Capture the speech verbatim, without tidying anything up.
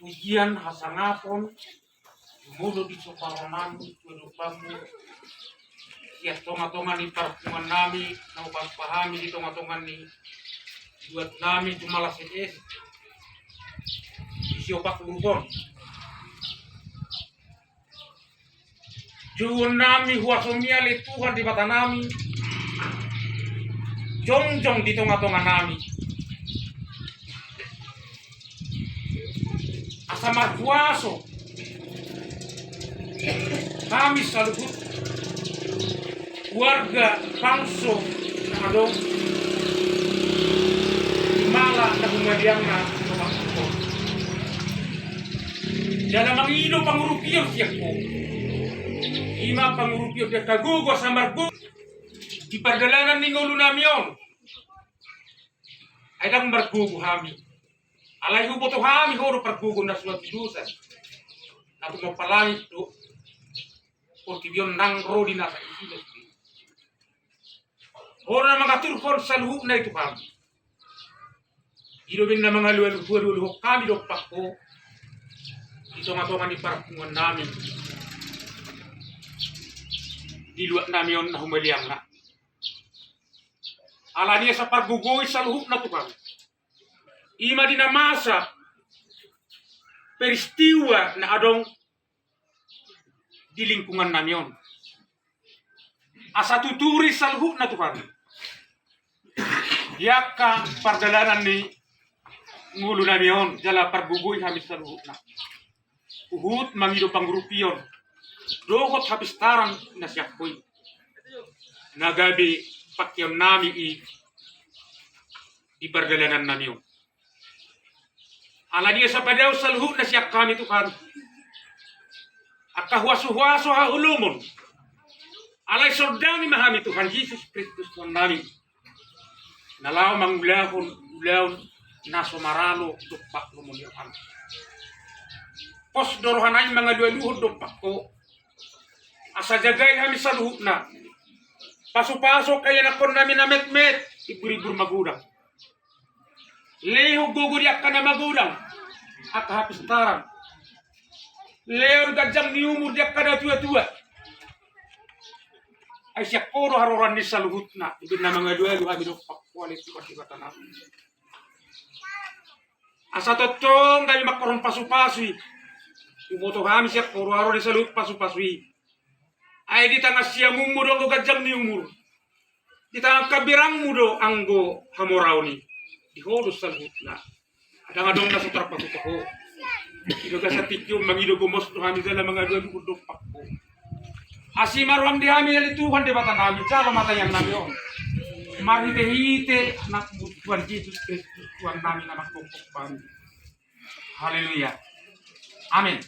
Pujian hasangapon, molo di soparonan, tudupanmu, sian tonga-tonga ni parpunguan nami, na hupahami di tonga-tonga ni luat nami, tu malas es, di siopak urupon. Jouon nami huaso-Mi ale Tuhan Debata nami, jongjong di tonga-tonga nami. Asa marhuaso hami saluhut keluarga bangso na adong di mala na humaliangna. Jala mangido pangurupion sian Ho. Ima pangurupion di angka gogo asa margogo di pardalanan ni ngolu nami on. Ai ndang margogo hami. Alai huboto hami Ho do pargogo na suat di dosa. Na tumompa langit do portibi on nang ro di nasa isina. Ho do na mangaturhon saluhutna i tu hami. I do umbahen na mangalualu, hualualuhon hami dompak Ho di tonga-tonga ni parpunguan nami, di luat nami on na humaliangna. Alani asa pargogoi saluhutna tu hami. Ima di na masa peristiwa na adong di lingkungan nami on. Asa tuturi saluhutna Tuhan di angka pardalanan ni ngolu nami on, jala pargogoi hami saluhutna. Huhut mangido pangurupion dohot hapistaran na sian Ho i, na gabe pangkeon nami i di pardalanan nami on. Alani asa padaon saluhutna sian hami Tuhan angka huaso-huaso haholomon. Alai sondangi ma hami Tuhan Jesus Kristus Tuhan nami, na laho mangulahon ulaon na so maralo dompak lomo ni roham. Pos do roha nami mangalualuhon dompak Ho. Asa jagai hami saluhutna. Pasupasu angka ianakhon nami na metmet, imbur-imbur magodang. Lehon gogo di angka na magodang, angka hapistaran. Lehon ganjang ni umur di angka na tua-tua. Ai sian Ho do haroroan ni saluhutna, umbahen na mangalualu hami dompak Ho ale Tuhan Debata nami. Asa tongtong hami mangkorhon pasupasu i. Huboto hami sian Ho do haroro ni saluhut pasupasu i. Ai di tangan siamunmu do anggo ganjang ni umur. Di tangan hambirangmu do anggo hamoraon i. Di Ho do saluhutna. Ndang adong na so tarpatupa Ho. Di bagasan tingki on mangido gomos do hami jala mangalualuhon dompak Ho. Asi ma roham di hami ale Tuhan Debata nami, jalo ma tangiang nami on. Marhite-hite Anakmu Tuhan Jesus Kristus Tuhan nami na mangkongkong hami. Haleluya. Amin.